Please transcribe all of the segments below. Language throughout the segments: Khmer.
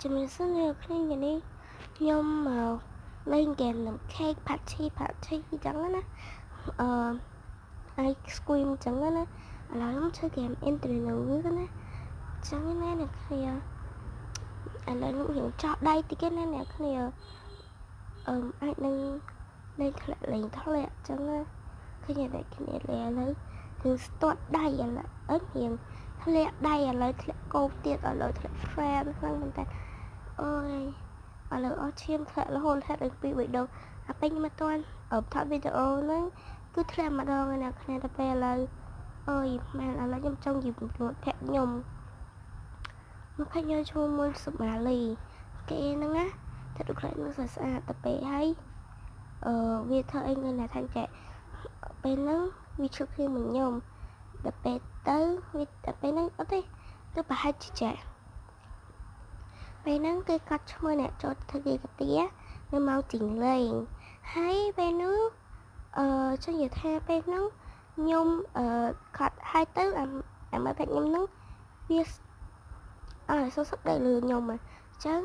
ជំរាបសួរអ្នកគ្នាថ្ងៃនេះខ្ញុំមកលេងហ្គេមនឹង Cake Party Party អញ្ចឹងណាអឺ Ice Cream អញ្ចឹងណាឥឡូវខ្ញុំធ្វើហ្គេម Interview ណាអញ្ចឹងណាអ្នកគ្នាឥឡូវខ្ញុំរៀងចោះដៃតិចណាអ្នកគ្នាអឺអាចនឹងលេងធ្លាក់លេងធ្លាក់អញ្ចឹងណាឃើញតែគ្នាលេឥឡូវគឺស្ទាត់ដៃឥឡូវអឺរៀងធ្លាក់ដៃឥឡូវធ្លាក់កោបទៀតឥឡូវធ្លាក់ frame ខ្លាំងមែនតើអូយឥឡូវអស់ឈាមធ្លាក់រហូតធ្លាក់ដល់ពី3ដងអាពេញមកតាន់អឺថតវីដេអូហ្នឹងគឺធ្លាក់ម្ដងឯអ្នកគ្នាទៅពេលឥឡូវអើយមែនឥឡូវខ្ញុំចង់និយាយមិត្តភក្តិខ្ញុំមកភក្តិខ្ញុំឈ្មោះមុនសុមាលីគេហ្នឹងណាធ្វើដូចខ្លាចនឹងស្អាតទៅពេលហើយអឺវាធ្វើអីងើណាថាចែពេលហ្នឹងវាឈឺគ្នាមួយខ្ញុំដល់ពេលទៅវាដល់ពេលហ្នឹងអត់ទេទៅប្រហែលជាចែពេលហ្នឹងគេកាត់ឈ្មោះអ្នកចូលធ្វើគេកាទានៅមកជីងលេងហើយពេលនោះអឺចង់និយាយថាពេលហ្នឹងខ្ញុំអឺកាត់ហើយទៅអាអាមិត្តភក្តិខ្ញុំហ្នឹងវាអើសុសឹកដៃលើខ្ញុំអញ្ចឹង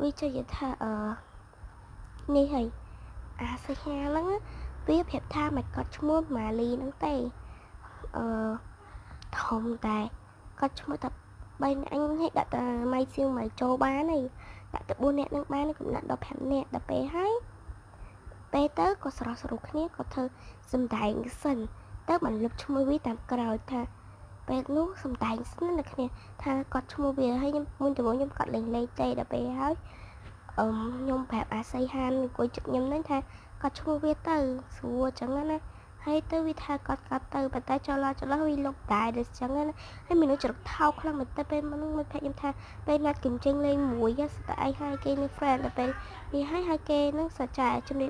វាចង់និយាយថាអឺនេះហើយអាសញ្ញាហ្នឹងវាប្រាប់ថាមិនកាត់ឈ្មោះម៉ាលីហ្នឹងទេអឺធំតែគាត់ឈ្មោះតែ3នាក់អញឲ្យដាក់តែម៉ៃសៀងម៉ៃចូលបានហើយដាក់តែ4នាក់នឹងបានកំណត់ដល់5នាក់ដល់ពេលហើយពេលទៅក៏ស្រស់ស្រួលគ្នាក៏ធ្វើសំដែងសិនទៅបានលុបឈ្មោះវាតាមក្រោយថាពេលនោះសំដែងសិនណាគ្នាថាគាត់ឈ្មោះវាហើយខ្ញុំមុនដំបូងខ្ញុំគាត់លេងលេងទេដល់ពេលហើយអឺខ្ញុំប្រាប់អាសីហានអង្គុយជិតខ្ញុំហ្នឹងថាគាត់ឈ្មោះវាទៅស្រួលអញ្ចឹងណាហើយទៅវាថាគាត់កាត់ទៅប៉ុន្តែចោលចោលវាលុបដែរដូចចឹងណាហើយមនុស្សច្រកថោកខ្លាំងមែនតើពេលហ្នឹងមិត្តភក្តិខ្ញុំថាពេលណាត់គេចេញលេងមួយស្តអីហើយគេនឹង friend ដល់ពេលនេះហើយហើយគេនឹងសច្ចាជំរាប។